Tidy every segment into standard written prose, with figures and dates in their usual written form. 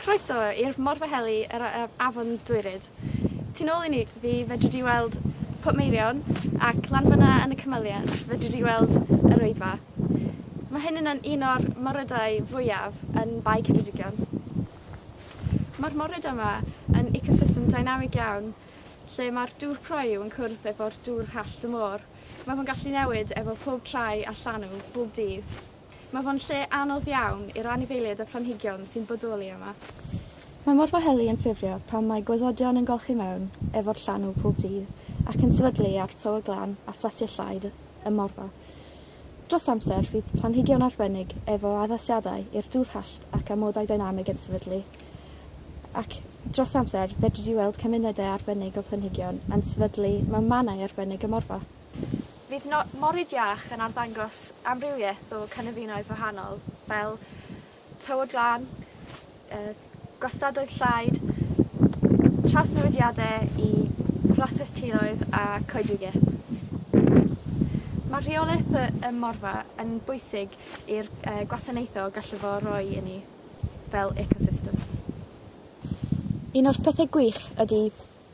Croeso i'r Morfa Heli yr Afon Dwyryd. Tu nôl i ni fi fedri di weld Portmeirion ac lan fyna yn y cymyliau fedri di weld yr Wyddfa. Mae hyn yn un o'r morydau fwyaf yn Bae Ceredigion. Mae'r moryd yma yn ecosystem dynamig iawn lle mae'r dŵr croyw yn cwrdd efo'r dŵr hallt y môr. Mae fo'n gallu newid efo pob trai a llanw bob dydd. Mae fo'n lle anodd iawn i'r anifeiliaid a phlanhigion sy'n bodoli yma. Mae Morfa Heli yn ffurfio pan mae gwaddodion yn golchi mewn efo'r llanw pob dydd ac yn sefydlu ar to y glan a fflatiau llaid y morfa. Dros amser fydd planhigion arbennig efo addasiadau i'r dŵr hallt ac amodau dynamig yn sefydlu ac dros amser fedri di weld cymunedau arbennig o planhigion yn sefydlu mewn mannau arbennig y morfa. Fydd no moryd iach yn arddangos amrywiaeth o cynefinoedd wahanol fel tywod glân, gwastadoedd llaid, trawsnewidiadau i glaswelltiroedd a coedwigaeth. Mae rheolaeth y, y morfa yn bwysig i'r gwasanaethau gallu fo roi i ni fel ecosystem. Un o'r pethau gwych ydy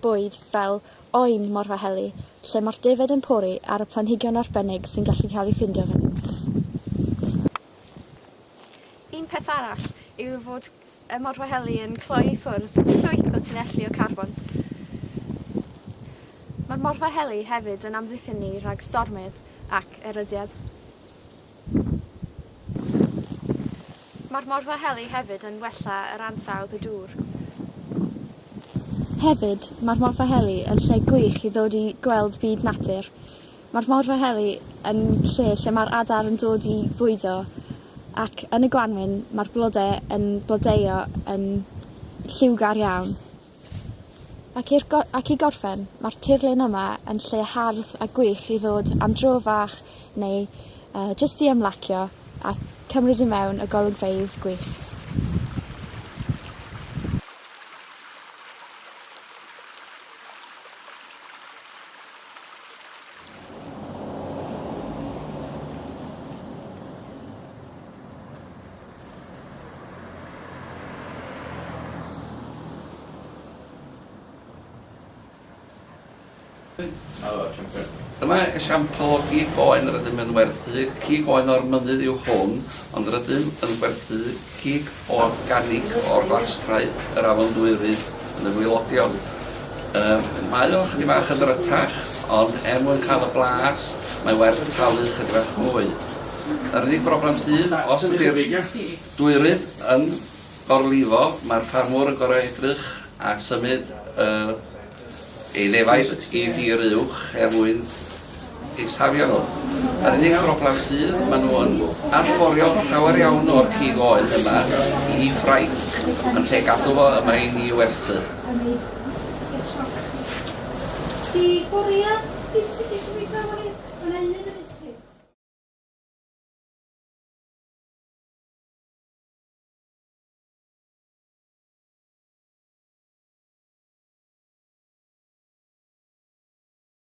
bwyd fel oen morfa heli, lle mae'r defaid yn pori ar y planhigion arbennig sy'n gallu cael eu ffindio fan hyn. Un peth arall yw fod y morfa heli yn cloi i ffwrdd llwyth o tunelli o carbon. Mae'r morfa heli hefyd yn amddiffyn ni rhag stormydd ac erydiad. Mae'r morfa heli hefyd yn wella yr ansawdd y dŵr. Hefyd, mae'r morfa heli yn lle gwych i ddod i gweld byd natur. Mae'r morfa heli yn lle lle mae'r adar yn dod i bwydo ac yn y gwanwyn mae'r blode yn blodeuo yn lliwgar iawn. Ac i'r go- ac i gorffen, mae'r tirlun yma yn lle hardd a gwych i ddod am dro fach neu yy jyst i ymlacio a cymryd i mewn y golygfeydd gwych. Dyma esiampl o gig oen rydym yn werthu. Cig oen o'r mynydd yw hwn, ond rydym yn gwerthu cig organig o'r glastraeth yr afon Dwyryd yn y gwaelodion. Yym, mae o chydig bach yn ddrytach, ond er mwyn cael y blas, mae werth talu chydig bach mwy. Yr unig broblem sydd, os ydy'r dwyryd yn gorlifo, mae'r ffarmwr yn gorfod edrych a symud uh, ei ddefaid i dir uwch er mwyn eu safio nhw. Yr unig broblem sydd, maen nhw yn allforio llawer iawn o'r cig oen yma i Ffrainc yn lle gadw fo yma i ni werthu. Di Korea, ti eisiau